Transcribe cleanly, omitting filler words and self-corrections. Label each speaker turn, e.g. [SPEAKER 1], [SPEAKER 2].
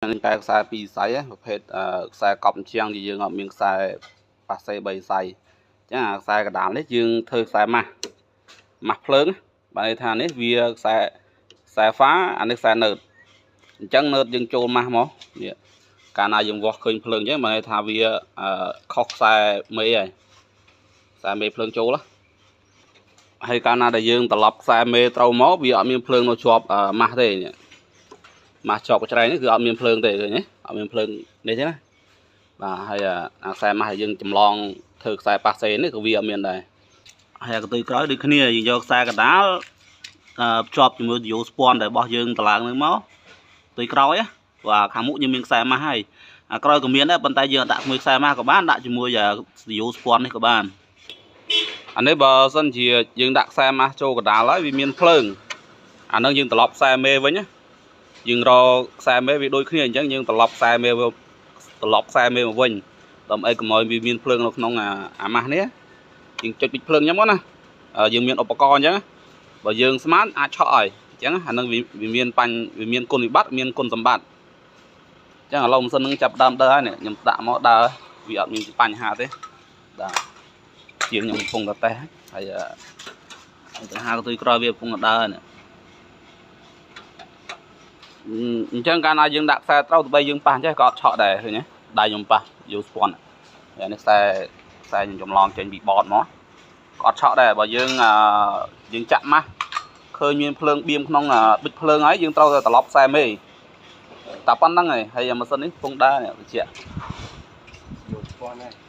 [SPEAKER 1] នេះតែខ្សែពីរសៃប្រភេទខ្សែកប់ជាងដែលយើងអត់មានខ្សែប៉ាសេ3សៃអញ្ចឹងអាខ្សែកដាលនេះយើងធ្វើខ្សែម៉ាស់ម៉ាស់ភ្លើងបាទន័យថានេះវាខ្សែខ្សែហ្វាអានេះខ្សែណឺតអញ្ចឹងណឺតយើងចូលម៉ាស់មកនេះកាលណាយើងវាស់ឃើញភ្លើងអញ្ចឹងបានន័យថាវាខុសខ្សែមេហើយខ្សែមេភ្លើងចូលហើយកាលណាដែលយើងត្រឡប់ខ្សែមេត្រូវមកវាអត់មានភ្លើងនៅជាប់ម៉ាស់ទេនេះម៉ាស់ជាប់កញ្ច្រែងនេះគឺអត់មានភ្លើងទេឃើញទេអត់មានភ្លើងនេះទេណាបាទហើយអាខ្សែម៉ាស់ដែលយើងចម្លងធ្វើខ្សែប៉ាសេនេះក៏វាអត់មានដែរហើយអាកន្ទុយក្រោយដូចគ្នាយើងយកខ្សែកដាលភ្ជាប់ជាមួយយោស្ពាន់ដែលរបស់យើងតម្លើងនឹងមកទុយក្រោយបាទខាងមុខយើងមានខ្សែម៉ាស់ហើយអាក្រោយក៏មានដែរប៉ុន្តែយើងដាក់ជាមួយខ្សែម៉ាស់ក៏បានដាក់ជាមួយយោស្ពាន់នេះក៏បានអានេះបើសិនជាយើងដាក់ខ្សែម៉ាស់ចូលកដាលហើយវាមានភ្លើងអានឹងយើងត្រឡប់ខ្សែមេវិញណាយើងរកខ្សែមេវាដូចគ្នាអញ្ចឹងយើងត្រឡប់ខ្សែមេត្រឡប់ខ្សែមេមកវិញដើម្បីកុំឲ្យវាមានភ្លើងនៅក្នុងអាម៉ាស់នេះយើងចុចពីភ្លើងអញ្ចឹងមកណាយើងមានឧបករណ៍អញ្ចឹងបើយើងស្មានអាចឆក់ឲ្យអញ្ចឹងអានឹងវាមានបញ្ញវាមានគុណវិបត្តិមានគុណសម្បត្តិអញ្ចឹងឥឡូវម៉ាស៊ីននឹងចាប់ដើមដើរហើយនេះខ្ញុំដាក់មកដើរវាអត់មានបញ្ហាទេបាទជាងខ្ញុំកំពុងតែតេស្តហើយបញ្ហាកន្ទុយក្រោយវាកំពុងតែដើរនេះអញ្ចឹងកាលណាយើងដាក់ខ្សែត្រូវទៅបីយើងប៉ះចេះក៏អត់ឆក់ដែរឃើញទេដៃខ្ញុំប៉ះយកស្ពាន់ហើយនេះខ្សែខ្សែខ្ញុំចម្លងចេញពីបតមកក៏អត់ឆក់ដែរបើយើងយើងចាក់ម៉ាស់ឃើញមានភ្លើងបៀមក្នុងប៊ិចភ្លើងហើយយើងត្រូវតែត្រឡប់ខ្សែមេតែប៉ុណ្្នឹងហើយហើយម៉ាស៊ីននេះកំពុងដើរនេះបញ្ជាក់
[SPEAKER 2] យកស្ពាន់ហើយ